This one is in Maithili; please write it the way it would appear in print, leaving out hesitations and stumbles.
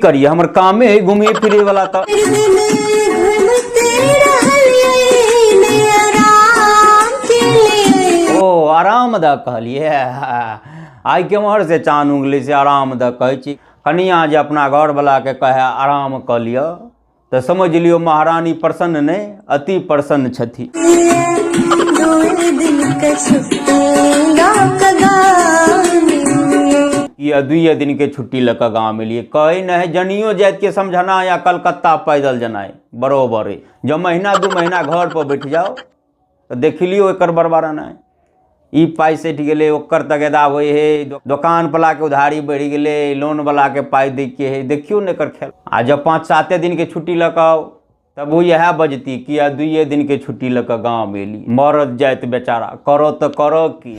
करिए, हमर कामे है घूमे फिरे वाला। तऽ ओ आराम दऽ कहलियै, आइ केम्हर से चान उगलै से आराम दऽ कहै छी? कनिया जे अपना घरवलाके कहै आराम कऽ लिअ, तऽ समझ लियौ महारानी प्रसन्न नहि, अति प्रसन्न छथि। ई 2 दिनके छुट्टी लऽ कऽ गाँव एलियै। कहै नहि है, जनियो जातिके समझना या कलकत्ता पैदल जेनाइ बरोबर है। जँ महीना 2 महीना घर पर बैठ जाओ तऽ देख लियौ एकर बड़बड़ानाइ। ई पाइ सटि गेलै, ओकर तगेदा होइ है, दोकान वलाके उधारी बढ़ि गेलै, लोन वलाके पाइ दैके है। देखियौ ने एकर खेल। आ जब 5-7 दिनके छुट्टी लऽ कऽ आउ, तब ओ इएह बजती कि आ 2 दिनके छुट्टी लऽ कऽ गाँव एली। मरद जाइत बेचारा, करो तऽ करो की।